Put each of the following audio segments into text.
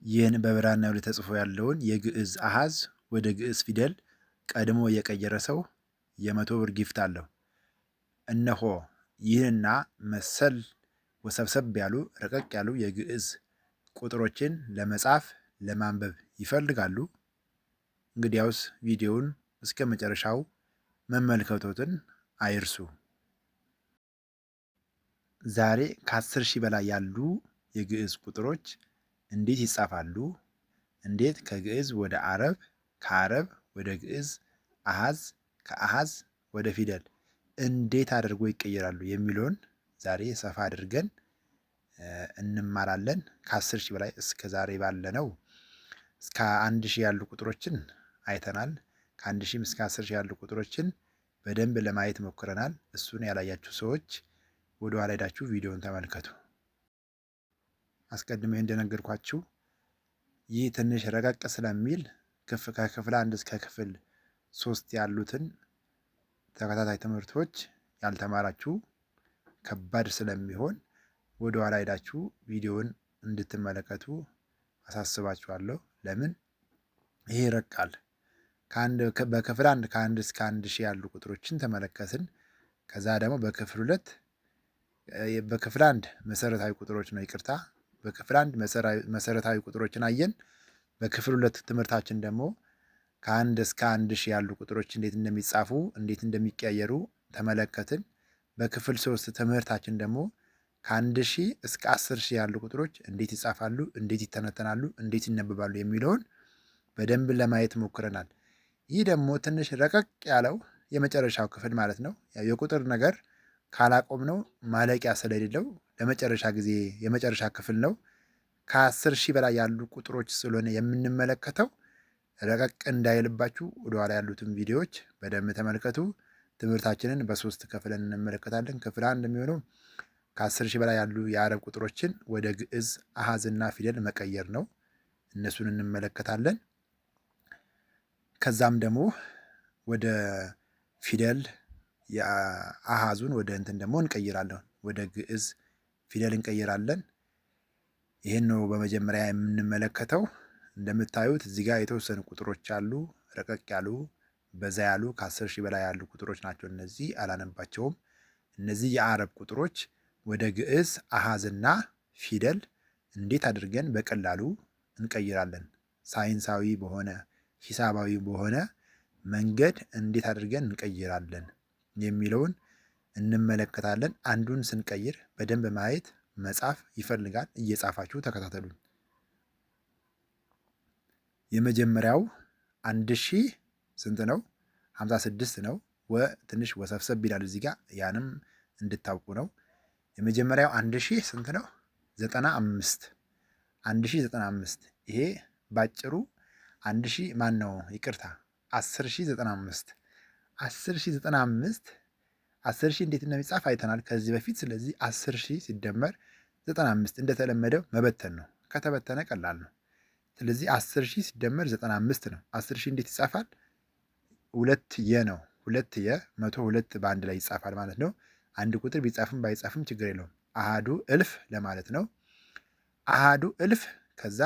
ይህን በብራናው ላይ ተጽፎ ያለውን የግዕዝ አሃዝ ወደ ግዕዝ ፊደል ቀድሞ የቀየረ ሰው የ100 ብር gift አለው። እነሆ ይህንና መሰል ወሰብሰብ ያሉ ረቀቅ ያሉ የግዕዝ ቁጥሮችን ለመጻፍ ለማንበብ ይፈልጋሉ? እንግዲያውስ ቪዲዮውን እስከ መጨረሻው መመልከቶትን አይርሱ። ዛሬ ከ10,000 በላይ ያሉ የግዕዝ ቁጥሮች እንዴት ይጻፋሉ? እንዴት ከግዕዝ ወደ አረብ፣ ከአረብ ወደ ግዕዝ አሃዝ፣ ከአሃዝ ወደ ፊደል እንዴት አድርጎ ይቀየራሉ የሚለውን ዛሬ ሰፋ አድርገን እንማራለን። ከ10,000 በላይ እስከ ዛሬ ባለነው እስከ 1,000 ያሉ ቁጥሮችን አይተናል። ከ1,000ም እስከ 10,000 ያሉ ቁጥሮችን በደንብ ለማየት ሞክረናል። እሱን ያላያችሁ ሰዎች ወደ ኋላ ሄዳችሁ ቪዲዮውን ተመልከቱ። አስቀድሜ እንደነገርኳችሁ ይህ ትንሽ ረቀቅ ስለሚል ከክፍል አንድ እስከ ክፍል ሶስት ያሉትን ተከታታይ ትምህርቶች ያልተማራችሁ ከባድ ስለሚሆን ወደ ኋላ ሄዳችሁ ቪዲዮውን እንድትመለከቱ አሳስባችኋለሁ። ለምን ይሄ ይረቃል። በክፍል አንድ ከአንድ እስከ 1,000 ያሉ ቁጥሮችን ተመለከትን። ከዛ ደግሞ በክፍል ሁለት፣ በክፍል አንድ መሰረታዊ ቁጥሮች ነው፣ ይቅርታ፣ በክፍል አንድ መሰረታዊ ቁጥሮችን አየን። በክፍል ሁለት ትምህርታችን ደግሞ ከአንድ እስከ 1,000 ያሉ ቁጥሮች እንዴት እንደሚጻፉ፣ እንዴት እንደሚቀያየሩ ተመለከትን። በክፍል ሶስት ትምህርታችን ደግሞ ከ1,000 እስከ 10,000 ያሉ ቁጥሮች እንዴት ይጻፋሉ፣ እንዴት ይተነተናሉ፣ እንዴት ይነበባሉ የሚለውን በደንብ ለማየት ሞክረናል። ይህ ደግሞ ትንሽ ረቀቅ ያለው የመጨረሻው ክፍል ማለት ነው። የቁጥር ነገር ካላቆምነው ማለቂያ ስለሌለው ለመጨረሻ ጊዜ የመጨረሻ ክፍል ነው። ከ10,000 በላይ ያሉ ቁጥሮች ስለሆነ የምንመለከተው ረቀቅ እንዳይልባችሁ ወደኋላ ያሉትን ቪዲዮዎች በደንብ ተመልከቱ። ትምህርታችንን በሶስት ክፍልን እንመለከታለን። ክፍል አንድ የሚሆነው ከ10,000 በላይ ያሉ የአረብ ቁጥሮችን ወደ ግዕዝ አሃዝና ፊደል መቀየር ነው። እነሱን እንመለከታለን። ከዛም ደግሞ ወደ ፊደል የአሃዙን ወደ እንትን ደግሞ እንቀይራለን፣ ወደ ግዕዝ ፊደል እንቀይራለን። ይህን ነው በመጀመሪያ የምንመለከተው። እንደምታዩት እዚህ ጋር የተወሰኑ ቁጥሮች አሉ። ረቀቅ ያሉ በዛ ያሉ ከ10,000 በላይ ያሉ ቁጥሮች ናቸው። እነዚህ አላነባቸውም። እነዚህ የአረብ ቁጥሮች ወደ ግዕዝ አሃዝና ፊደል እንዴት አድርገን በቀላሉ እንቀይራለን? ሳይንሳዊ በሆነ፣ ሂሳባዊ በሆነ መንገድ እንዴት አድርገን እንቀይራለን የሚለውን እንመለከታለን። አንዱን ስንቀይር በደንብ ማየት መጻፍ ይፈልጋል። እየጻፋችሁ ተከታተሉኝ። የመጀመሪያው 1,000 ስንት ነው? 56 ነው። ትንሽ ወሰብሰብ ይላል እዚህ ጋር፣ ያንም እንድታውቁ ነው። የመጀመሪያው 1,000 ስንት ነው? 95፣ 1,095። ይሄ ባጭሩ 1,000 ማን ነው? ይቅርታ፣ 10,095፣ 10,095። 10,000 እንዴት እንደሚጻፍ አይተናል ከዚህ በፊት። ስለዚህ 10,000 ሲደመር 95 እንደተለመደው መበተን ነው። ከተበተነ ቀላል ነው። ስለዚህ 10,000 ሲደመር 95 ነው። 10,000 እንዴት ይጻፋል? ሁለት የ ነው። ሁለት የ መቶ ሁለት በአንድ ላይ ይጻፋል ማለት ነው። አንድ ቁጥር ቢጻፍም ባይጻፍም ችግር የለውም። አሃዱ እልፍ ለማለት ነው። አሃዱ እልፍ ከዛ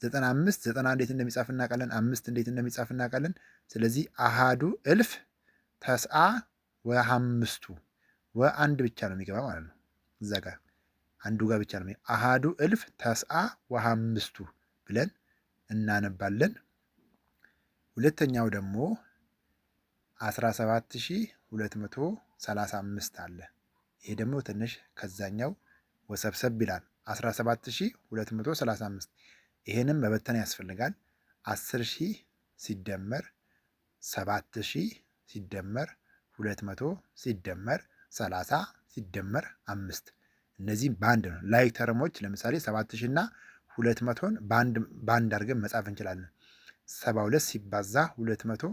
95፣ 90 እንዴት እንደሚጻፍ እናውቃለን። አምስት እንዴት እንደሚጻፍ እናውቃለን። ስለዚህ አሃዱ እልፍ ተስአ ወአምስቱ፣ ወአንድ ብቻ ነው የሚገባ ማለት ነው። እዛ ጋር አንዱ ጋር ብቻ ነው። አሃዱ እልፍ ተስአ ወአምስቱ ብለን እናነባለን። ሁለተኛው ደግሞ 17,235 አለ። ይሄ ደግሞ ትንሽ ከዛኛው ወሰብሰብ ይላል። 17,235 ይሄንም መበተን ያስፈልጋል። 10,000 ሲደመር 7,000 ሲደመር 200 ሲደመር 30 ሲደመር 5። እነዚህም በአንድ ነው። Like term ኦች ለምሳሌ 7,000 እና 200ን በአንድ አድርገን መጻፍ እንችላለን። 72 ሲባዛ 200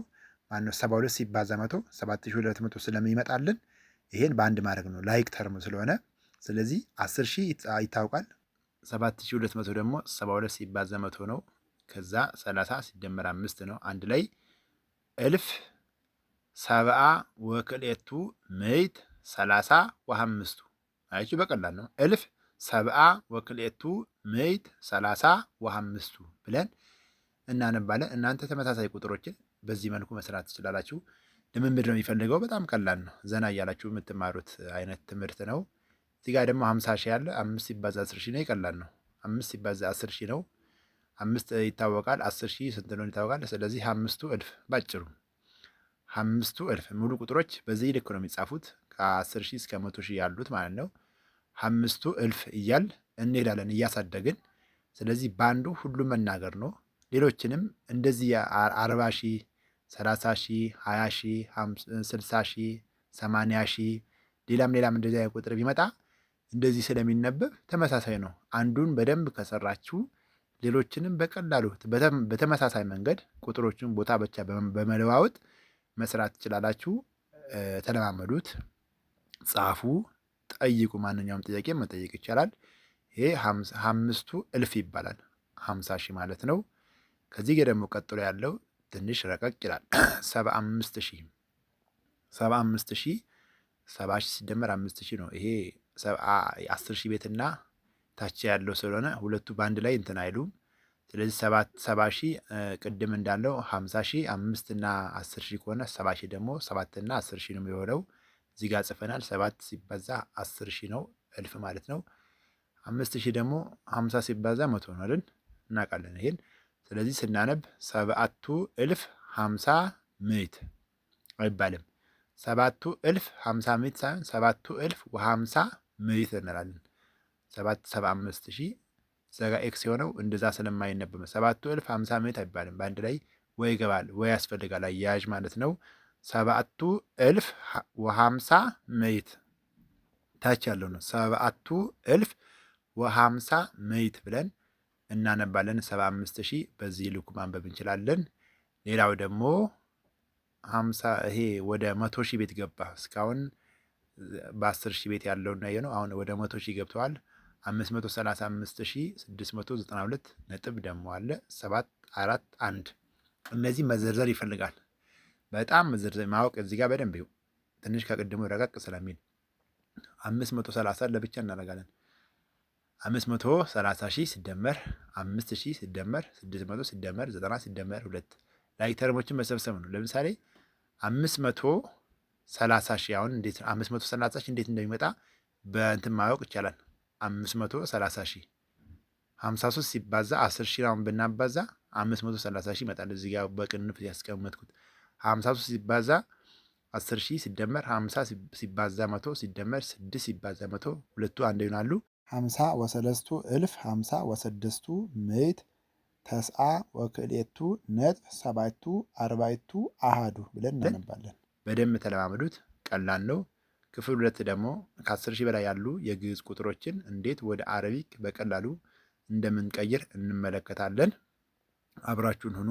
ማነው? 72 ሲባዛ 100 7,200 ስለሚመጣልን ይሄን በአንድ ማድረግ ነው like term ስለሆነ። ስለዚህ 10,000 ይታወቃል። 7,200 ደግሞ 72 ሲባዛ 100 ነው። ከዛ 30 ሲደመር 5 ነው። አንድ ላይ እልፍ ሰብአ ወክልኤቱ ምዕት ሰላሳ ወአምስቱ። አያችሁ በቀላል ነው። እልፍ 27235 ብለን እናነባለን። እናንተ ተመሳሳይ ቁጥሮችን በዚህ መልኩ መስራት ትችላላችሁ። ልምምድ ነው የሚፈልገው። በጣም ቀላል ነው። ዘና እያላችሁ የምትማሩት አይነት ትምህርት ነው። እዚህ ጋር ደግሞ 50 ሺህ አለ። 5 ሲባዛ 10 ሺህ ነው። ይቀላል ነው። 5 ሲባዛ 10 ሺህ ነው። 5 ይታወቃል። 10 ሺህ ስንት ነው ይታወቃል። ስለዚህ 5ቱ እልፍ ባጭሩ 5ቱ እልፍ ሙሉ ቁጥሮች በዚህ ልክ ነው የሚጻፉት ከ10 ሺህ እስከ 100 ሺህ ያሉት ማለት ነው። 5ቱ እልፍ እያል እንሄዳለን እያሳደግን። ስለዚህ በአንዱ ሁሉም መናገር ነው። ሌሎችንም እንደዚህ 40 ሺህ፣ 30 ሺህ፣ 20 ሺህ፣ 60 ሺህ፣ 80 ሺህ ሌላም ሌላም እንደዚህ አይነት ቁጥር ቢመጣ እንደዚህ ስለሚነበብ ተመሳሳይ ነው። አንዱን በደንብ ከሰራችሁ ሌሎችንም በቀላሉ በተመሳሳይ መንገድ ቁጥሮችን ቦታ ብቻ በመለዋወጥ መስራት ትችላላችሁ። ተለማመዱት፣ ጻፉ፣ ጠይቁ። ማንኛውም ጥያቄ መጠየቅ ይቻላል። ይሄ 5ቱ እልፍ ይባላል። 50 ሺህ ማለት ነው። ከዚህ ጋር ደግሞ ቀጥሎ ያለው ትንሽ ረቀቅ ይላል። 75 ሺህ 75 ሺህ 70 ሺህ ሲደመር 5 ሺህ ነው። ይሄ 10 ሺህ ቤትና ታች ያለው ስለሆነ ሁለቱ በአንድ ላይ እንትን አይሉም። ስለዚህ 70 ሺህ ቅድም እንዳለው 50 ሺህ 5 እና 10 ሺህ ከሆነ 70 ሺህ ደግሞ 7 እና 10 ሺህ ነው የሚሆነው። እዚህ ጋር ጽፈናል። 7 ሲባዛ 10 ሺህ ነው እልፍ ማለት ነው። 5 ሺህ ደግሞ 50 ሲባዛ 100 ነው አይደል? እናውቃለን ይሄን። ስለዚህ ስናነብ 7 እልፍ 50 ምዕት አይባልም። 7 እልፍ 50 ምዕት ሳይሆን 7 እልፍ 50 ምዕት እንላለን። 7 75 ሺህ ዘጋ X የሆነው እንደዛ ስለማይነበብ 7 እልፍ 50 ምዕት አይባልም። በአንድ ላይ ወይ ይገባል ወይ ያስፈልጋል አያያዥ ማለት ነው። 7 እልፍ 50 ምዕት ታች ያለው ነው። 7 እልፍ 50 ምዕት ብለን እናነባለን። 75 ሺህ በዚህ ልኩ ማንበብ እንችላለን። ሌላው ደግሞ 50 ይሄ ወደ 100 ሺህ ቤት ገባ። እስካሁን በ10 ሺህ ቤት ያለው ነው ያየነው። አሁን ወደ 100 ሺህ ገብተዋል። 535692 ነጥብ ደግሞ አለ 7 4 1። እነዚህ መዘርዘር ይፈልጋል። በጣም መዘርዘር ማወቅ እዚህ ጋር በደንብ ይኸው ትንሽ ከቅድሙ ረቀቅ ስለሚል 530 ለብቻ እናደርጋለን። 530 ሺህ ሲደመር 5 ሺህ ሲደመር 600 ሲደመር 90 ሲደመር 2 like term ኦችን መሰብሰብ ነው። ለምሳሌ 530 ሺህ አሁን እንዴት 530 ሺህ እንዴት እንደሚመጣ በእንትን ማወቅ ይቻላል። 530 ሺህ 53 ሲባዛ 10 ሺህ አሁን ብናባዛ 530 ሺህ ይመጣል። እዚህ ጋር በቅንፍ ያስቀመጥኩት 53 ሲባዛ 10 ሺህ ሲደመር 50 ሲባዛ 100 ሲደመር 6 ሲባዛ 100 ሁለቱ አንድ ይሆናሉ። 53 እልፍ 56 ምዕት 92 ነጥብ 7 4 አሃዱ ብለን እናነባለን። በደንብ ተለማመዱት። ቀላል ነው። ክፍል 2 ደግሞ ከ10 ሺህ በላይ ያሉ የግዕዝ ቁጥሮችን እንዴት ወደ አረቢክ በቀላሉ እንደምንቀይር እንመለከታለን። አብራችሁን ሁኑ።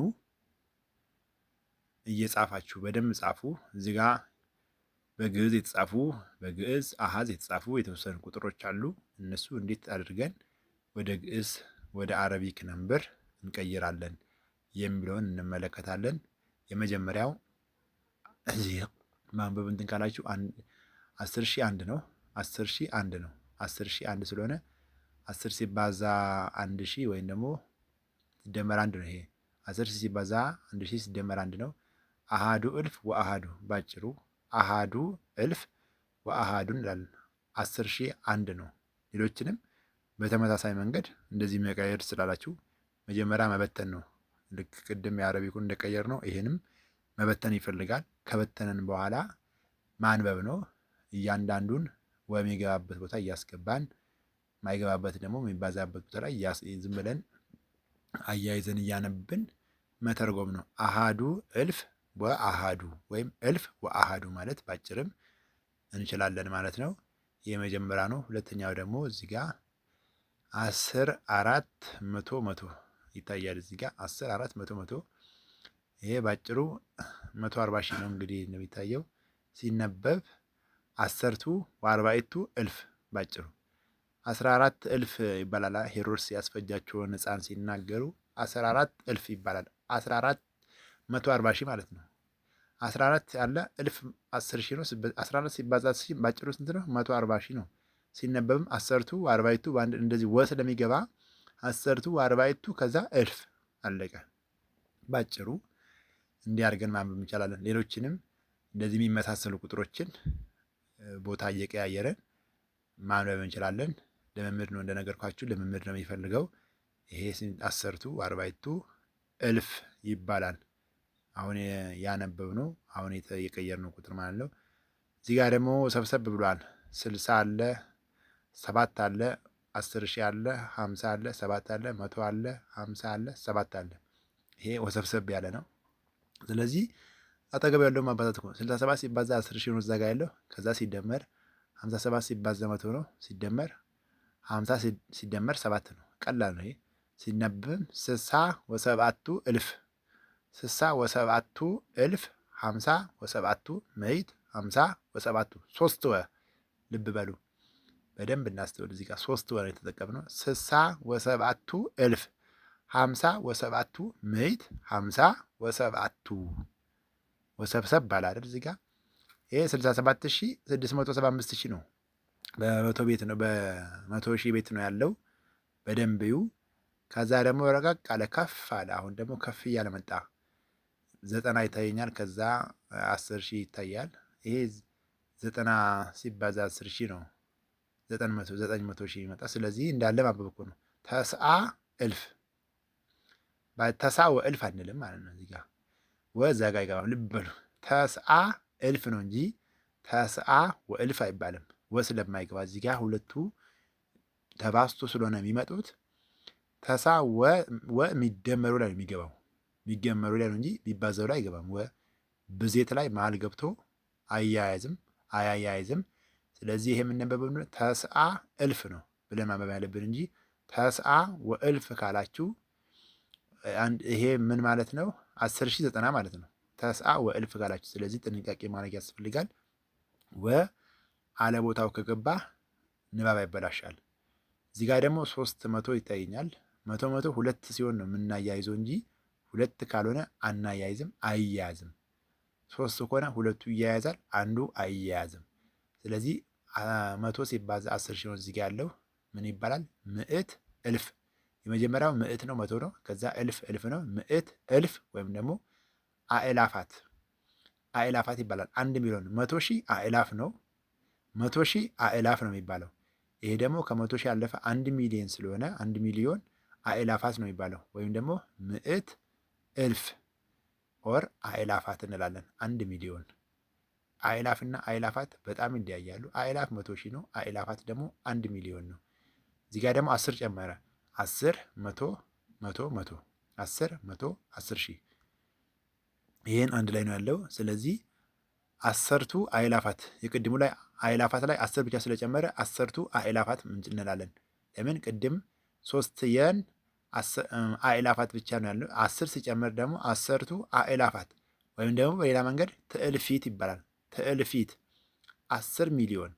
እየጻፋችሁ በደንብ ጻፉ። እዚህ ጋር በግዕዝ የተጻፉ በግዕዝ አሃዝ የተጻፉ የተወሰኑ ቁጥሮች አሉ። እነሱ እንዴት አድርገን ወደ ግዕዝ ወደ Arabic number እንቀይራለን የሚለውን እንመለከታለን። የመጀመሪያው እዚህ ማንበብ እንትን ካላችሁ 10,001 ነው። 10,001 ነው። 10,001 ስለሆነ 10 ሲባዛ 1000 ወይም ደግሞ ሲደመር 1 ነው። ይሄ 10 ሲባዛ 1000 ሲደመር 1 ነው። አሃዱ እልፍ ወአሃዱ ባጭሩ አሃዱ እልፍ ወአሃዱ እንላለን። 10,001 ነው። ሌሎችንም በተመሳሳይ መንገድ እንደዚህ መቀየር ስላላችሁ መጀመሪያ መበተን ነው። ልክ ቅድም የአረቢኩን እንደቀየር ነው። ይሄንም መበተን ይፈልጋል። ከበተነን በኋላ ማንበብ ነው። እያንዳንዱን ወሚገባበት ቦታ እያስገባን ማይገባበት ደግሞ የሚባዛበት ቦታ ላይ ዝም ብለን አያይዘን እያነብን መተርጎም ነው። አሃዱ እልፍ ወአሃዱ ወይም እልፍ ወአሃዱ ማለት ባጭርም እንችላለን ማለት ነው። የመጀመሪያ ነው። ሁለተኛው ደግሞ እዚህ ጋር 10 4 100 100 ይታያል። እዚህ ጋር 10 4 100 100 ይሄ ባጭሩ 140 ሺህ ነው እንግዲህ እንደሚታየው ሲነበብ 10 ወአርባዕቱ እልፍ ባጭሩ 14 እልፍ ይባላል። ሄሮድስ ያስፈጃቸውን ሕፃን ሲናገሩ 14 እልፍ ይባላል። 14 140 ሺህ ማለት ነው። 14 ያለ እልፍ 10 ሺህ ነው። 14 ሲባዛ 10 ሺህ ባጭሩ ስንት ነው? 140 ሺህ ነው። ሲነበብም አሰርቱ ወአርባዕቱ በአንድ እንደዚህ ወ ስለሚገባ አሰርቱ ወአርባዕቱ ከዛ እልፍ አለቀ። ባጭሩ እንዲህ አድርገን ማንበብ እንችላለን። ሌሎችንም እንደዚህ የሚመሳሰሉ ቁጥሮችን ቦታ እየቀያየረን ማንበብ እንችላለን። ልምምድ ነው፣ እንደነገርኳችሁ ልምምድ ነው የሚፈልገው። ይሄ አሰርቱ ወአርባዕቱ እልፍ ይባላል። አሁን ያነበብነው አሁን የቀየርነው ቁጥር ማለት ነው። እዚህ ጋር ደግሞ ሰብሰብ ብሏል። 60 አለ፣ 7 አለ፣ 10,000 አለ፣ 50 አለ፣ 7 አለ፣ 100 አለ፣ 50 አለ፣ 7 አለ። ይሄ ወሰብሰብ ያለ ነው። ስለዚህ አጠገብ ያለው ማባዛት ነው። 67 ሲባዛ 10,000 ነው እዛ ጋር ያለው። ከዛ ሲደመር 57 ሲባዛ 100 ነው። ሲደመር 50 ሲደመር 7 ነው። ቀላል ነው ይሄ። ሲነበብም 67 እልፍ፣ 67 እልፍ 57 ምዕት 57 ሶስት ወ ልብ በሉ በደንብ እናስተውል። እዚህ ጋር ሶስት ወ ነው የተጠቀምነው። 67 እልፍ 57 ምዕት 57 ወሰብሰብ ባለ አይደል? እዚህ ጋር ይሄ 67,675 ነው። በመቶ ቤት ነው፣ በመቶ ሺህ ቤት ነው ያለው። በደንብ እዩ። ከዛ ደግሞ ረቀቅ አለ፣ ከፍ አለ። አሁን ደግሞ ከፍ እያለ መጣ። 90 ይታየኛል። ከዛ 10,000 ይታያል። ይሄ 90 ሲባዛ 10,000 ነው። 900,000 ይመጣ። ስለዚህ እንዳለ ማንበብ እኮ ነው። ተስዓ እልፍ፣ ተስዓ ወእልፍ አንልም ማለት ነው። እዚህ ጋር ወ እዛ ጋር አይገባም። ልብ በሉ። ተስዓ እልፍ ነው እንጂ ተስዓ ወእልፍ አይባልም። ወ ስለማይገባ እዚህ ጋር ሁለቱ ተባዝቶ ስለሆነ የሚመጡት ተሳ ወ ወ የሚደመሩ ላይ ነው የሚገባው። የሚደመሩ ላይ ነው እንጂ ቢባዛው ላይ አይገባም። ወ ብዜት ላይ መሀል ገብቶ አያያዝም አያያይዝም። ስለዚህ ይሄ የምንነበበው ተስዓ እልፍ ነው ብለን ማንበብ ያለብን እንጂ ተስዓ ወእልፍ ካላችሁ ይሄ ምን ማለት ነው? 10,090 ማለት ነው። ተስዓ ወእልፍ ካላችሁ። ስለዚህ ጥንቃቄ ማድረግ ያስፈልጋል። ወ አለ ቦታው ከገባ ንባብ ያበላሻል። እዚህ ጋር ደግሞ 300 ይታየኛል። 100 100 ሁለት ሲሆን ነው የምናያይዘው እንጂ ሁለት ካልሆነ አናያይዝም፣ አይያያዝም። ሶስት ከሆነ ሁለቱ ይያያዛል፣ አንዱ አይያያዝም። ስለዚህ 100 ሲባዛ 10,000 ነው እዚህ ጋር ያለው ምን ይባላል? ምዕት እልፍ። የመጀመሪያው ምዕት ነው፣ 100 ነው። ከዛ እልፍ እልፍ ነው፣ ምዕት እልፍ ወይም ደግሞ አእላፋት፣ አእላፋት ይባላል። 1 ሚሊዮን 100,000 አእላፍ ነው። 100,000 አእላፍ ነው የሚባለው። ይሄ ደግሞ ከ100,000 ያለፈ 1 ሚሊዮን ስለሆነ 1 ሚሊዮን አእላፋት ነው የሚባለው። ወይም ደግሞ ምዕት እልፍ or አእላፋት እንላለን። 1 ሚሊዮን። አእላፍና አእላፋት በጣም ይለያያሉ። አእላፍ 100,000 ነው። አእላፋት ደግሞ 1 ሚሊዮን ነው። እዚህ ጋር ደግሞ 10 ጨመረ። 10 100 100 100 10 100 10,000 ይሄን አንድ ላይ ነው ያለው። ስለዚህ አሰርቱ አእላፋት የቅድሙ ላይ አእላፋት ላይ 10 ብቻ ስለጨመረ አሰርቱ አእላፋት እንላለን። ለምን ቅድም 3 የን አእላፋት ብቻ ነው ያለው። 10 ሲጨምር ደግሞ አሰርቱ አእላፋት ወይም ደግሞ በሌላ መንገድ ትእልፊት ይባላል። ትእልፊት 10 ሚሊዮን፣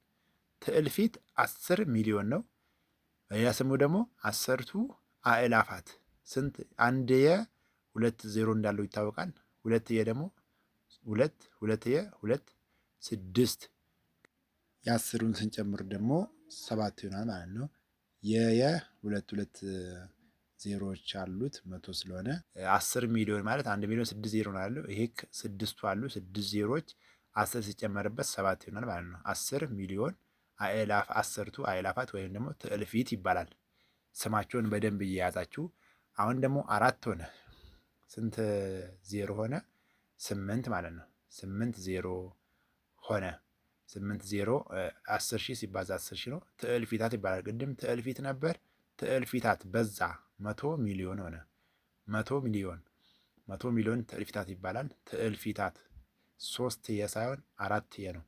ትእልፊት 10 ሚሊዮን ነው። በሌላ ስሙ ደግሞ አሰርቱ አእላፋት ስንት አንድ የ ሁለት ዜሮ እንዳለው ይታወቃል። ሁለት የ ደግሞ ሁለት ሁለት የ ሁለት ስድስት የአስሩን ስንጨምር ደግሞ 7 ይሆናል ማለት ነው። የየ ሁለት ሁለት ዜሮዎች አሉት 100 ስለሆነ 10 ሚሊዮን ማለት 1 ሚሊዮን 6 ዜሮ ነው ያለው። ይሄ ስድስቱ አሉ 6 ዜሮዎች 10 ሲጨመርበት 7 ይሆናል ማለት ነው። 10 ሚሊዮን አእላፍ አሰርቱ አእላፋት ወይም ደግሞ ትእልፊት ይባላል። ስማቸውን በደንብ እየያዛችሁ። አሁን ደግሞ 4 ሆነ። ስንት ዜሮ ሆነ? 8 ማለት ነው። 8 ዜሮ ሆነ። 8 ዜሮ 10,000 ሲባዛ 10,000 ነው። ትእልፊታት ይባላል። ቅድም ትእልፊት ነበር። ትእልፊታት በዛ 100 ሚሊዮን ሆነ። 100 ሚሊዮን፣ 100 ሚሊዮን ትእልፊታት ይባላል። ትእልፊታት 3 የ ሳይሆን 4 የ ነው።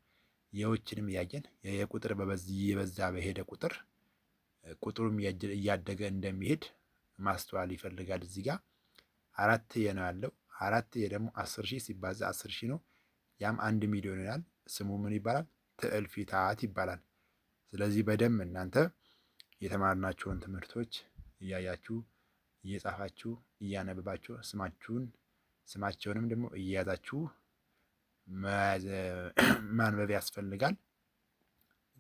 የዎችንም እያየን የቁጥር በበዚህ የበዛ በሄደ ቁጥር ቁጥሩም እያደገ እንደሚሄድ ማስተዋል ይፈልጋል። እዚህ ጋር 4 የ ነው ያለው። 4 የ ደግሞ 10,000 ሲባዛ 10,000 ነው። ያም 1 ሚሊዮን ይሆናል። ስሙ ምን ይባላል? ትእልፊታት ይባላል። ስለዚህ በደንብ እናንተ የተማርናቸውን ትምህርቶች እያያችሁ እየጻፋችሁ እያነበባችሁ ስማቸውንም ደግሞ እየያዛችሁ ማንበብ ያስፈልጋል።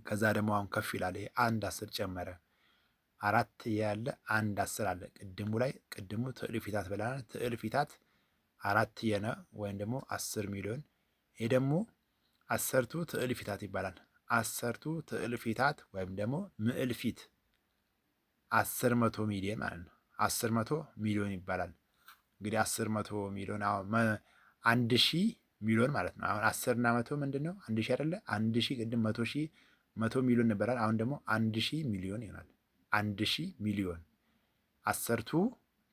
ከዛ ደግሞ አሁን ከፍ ይላል። ይሄ አንድ አስር ጨመረ። አራት ያለ አንድ አስር አለ። ቅድሙ ላይ ቅድሙ ትእልፊታት ብለናል። ትእልፊታት አራት የነ ወይም ደግሞ 10 ሚሊዮን። ይሄ ደግሞ አሰርቱ ትእልፊታት ይባላል። አሰርቱ ትእልፊታት ወይም ደግሞ ምዕልፊት 100 ሚሊዮን ማለት ነው። 100 ሚሊዮን ይባላል። እንግዲህ 100 ሚሊዮን 1,000 ሚሊዮን ማለት ነው። አሁን አስር እና መቶ ምንድን ነው? 1,000 አይደለ? 1,000 ቅድም 100,000 100 ሚሊዮን ነበራል። አሁን ደግሞ 1,000 ሚሊዮን ይሆናል። 1,000 ሚሊዮን አሰርቱ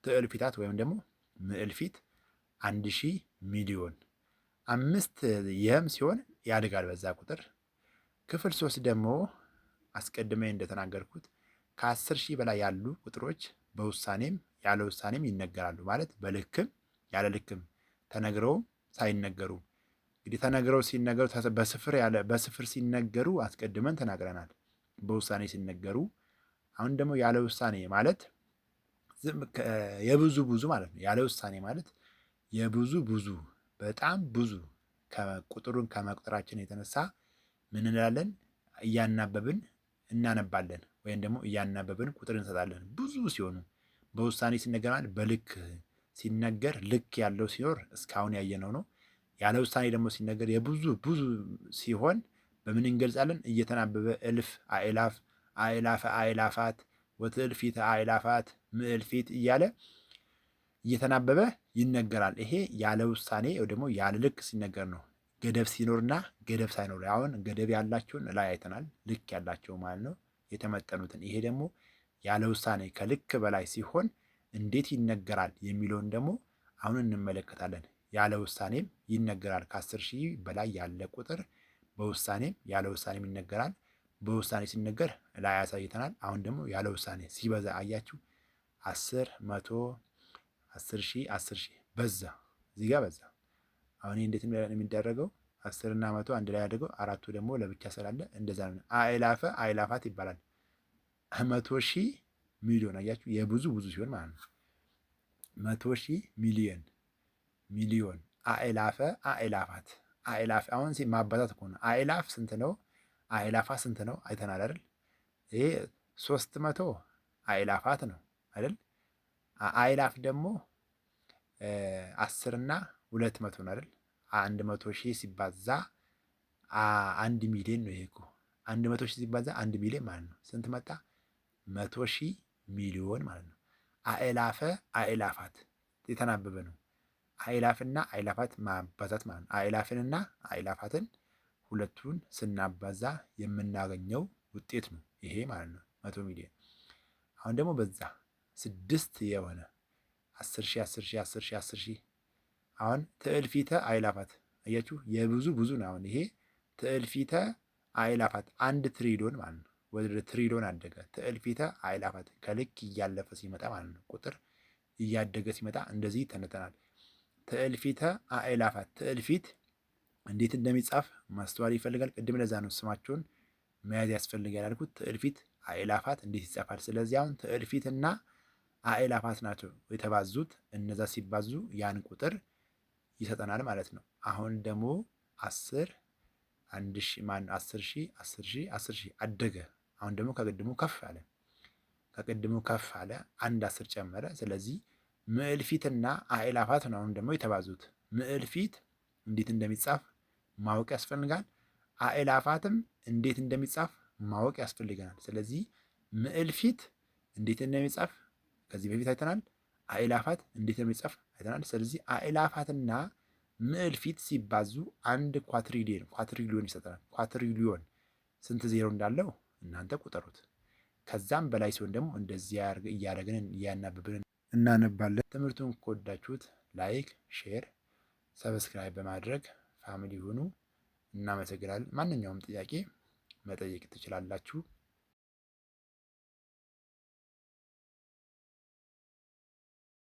ትእልፊታት ወይም ደግሞ ምዕልፊት 1,000 ሚሊዮን። አምስት የም ሲሆን ያድጋል በዛ ቁጥር። ክፍል ሶስት ደግሞ አስቀድሜ እንደተናገርኩት ከ10,000 በላይ ያሉ ቁጥሮች በውሳኔም ያለ ውሳኔም ይነገራሉ። ማለት በልክም ያለ ልክም፣ ተነግረውም ሳይነገሩ። እንግዲህ ተነግረው ሲነገሩ በስፍር ያለ በስፍር ሲነገሩ አስቀድመን ተናግረናል። በውሳኔ ሲነገሩ አሁን ደግሞ ያለ ውሳኔ ማለት የብዙ ብዙ ማለት ነው። ያለ ውሳኔ ማለት የብዙ ብዙ፣ በጣም ብዙ ቁጥሩን ከመቁጠራችን የተነሳ ምን እንላለን? እያናበብን እናነባለን ወይም ደግሞ እያናበብን ቁጥር እንሰጣለን። ብዙ ሲሆኑ በውሳኔ ሲነገር ማለት በልክ ሲነገር ልክ ያለው ሲኖር እስካሁን ያየነው ነው። ያለ ውሳኔ ደግሞ ሲነገር የብዙ ብዙ ሲሆን በምን እንገልጻለን? እየተናበበ እልፍ፣ አእላፍ፣ አእላፈ አእላፋት፣ ወትእልፊተ አእላፋት፣ ምዕልፊት እያለ እየተናበበ ይነገራል። ይሄ ያለ ውሳኔ ወይ ደግሞ ያለ ልክ ሲነገር ነው። ገደብ ሲኖርና ገደብ ሳይኖር፣ አሁን ገደብ ያላቸውን ላይ አይተናል። ልክ ያላቸው ማለት ነው የተመጠኑትን። ይሄ ደግሞ ያለ ውሳኔ ከልክ በላይ ሲሆን እንዴት ይነገራል የሚለውን ደግሞ አሁን እንመለከታለን። ያለ ውሳኔም ይነገራል። ከ10,000 በላይ ያለ ቁጥር በውሳኔም ያለ ውሳኔም ይነገራል። በውሳኔ ሲነገር ላይ ያሳይተናል። አሁን ደግሞ ያለ ውሳኔ ሲበዛ አያችሁ፣ አስር፣ መቶ፣ 10,000፣ 10,000 በዛ፣ እዚህ ጋር በዛ። አሁን ይህ እንዴት የሚደረገው? አስር እና መቶ አንድ ላይ አድርገው አራቱ ደግሞ ለብቻ ስላለ እንደዛ ነው። አእላፈ አእላፋት ይባላል። 100,000 ሚሊዮን አያችሁ፣ የብዙ ብዙ ሲሆን ማለት ነው። 100,000 ሚሊዮን ሚሊዮን አእላፈ አእላፋት። አእላፍ አሁን ማባዛት እኮ ነው። አእላፍ ስንት ነው? አእላፋት ስንት ነው? አይተናል አይደል? ይሄ 300 አእላፋት ነው አይደል? አእላፍ ደግሞ አስር እና 200 ነው አይደል? 100,000 ሲባዛ 1 ሚሊዮን ነው። ይሄ እኮ 100,000 ሲባዛ 1 ሚሊዮን ማለት ነው። ስንት መጣ? 100,000 ሚሊዮን ማለት ነው። አእላፈ አእላፋት የተናበበ ነው። አእላፍና አእላፋት ማባዛት ማለት ነው። አእላፍንና አእላፋትን ሁለቱን ስናባዛ የምናገኘው ውጤት ነው ይሄ ማለት ነው። 100 ሚሊዮን። አሁን ደግሞ በዛ ስድስት የሆነ 10,000፣ 10,000፣ 10,000፣ 10,000። አሁን ትእልፊተ አእላፋት አያችሁ፣ የብዙ ብዙ ነው። አሁን ይሄ ትእልፊተ አእላፋት 1 ትሪሊዮን ማለት ነው። ወደ ትሪሊዮን አደገ። ትእልፊተ አእላፋት ከልክ እያለፈ ሲመጣ ማለት ነው። ቁጥር እያደገ ሲመጣ እንደዚህ ይተነተናል። ትእልፊተ አእላፋት፣ ትእልፊት እንዴት እንደሚጻፍ ማስተዋል ይፈልጋል። ቅድም ለዛ ነው ስማቸውን መያዝ ያስፈልጋል ያልኩት። ትእልፊት አእላፋት እንዴት ይጻፋል? ስለዚህ አሁን ትእልፊትና አእላፋት ናቸው የተባዙት። እነዛ ሲባዙ ያን ቁጥር ይሰጠናል ማለት ነው። አሁን ደግሞ አስር 1,000 ማን 10,000፣ 10,000፣ 10,000 አደገ። አሁን ደግሞ ከቅድሙ ከፍ አለ። ከቅድሙ ከፍ አለ። አንድ አስር ጨመረ። ስለዚህ ምዕልፊትና አእላፋት ነው አሁን ደግሞ የተባዙት። ምዕልፊት እንዴት እንደሚጻፍ ማወቅ ያስፈልጋል። አእላፋትም እንዴት እንደሚጻፍ ማወቅ ያስፈልገናል። ስለዚህ ምዕልፊት እንዴት እንደሚጻፍ ከዚህ በፊት አይተናል። አእላፋት እንዴት እንደሚጻፍ አይተናል። ስለዚህ አእላፋትና ምዕልፊት ሲባዙ አንድ quadrillion quadrillion ይሰጠናል። Quadrillion ስንት ዜሮ እንዳለው እናንተ ቁጠሩት። ከዛም በላይ ሲሆን ደግሞ እንደዚህ እያደረግን እያናበብን እናነባለን። ትምህርቱን ከወዳችሁት like፣ share፣ subscribe በማድረግ family ሁኑ። እናመሰግናለን። ማንኛውም ጥያቄ መጠየቅ ትችላላችሁ።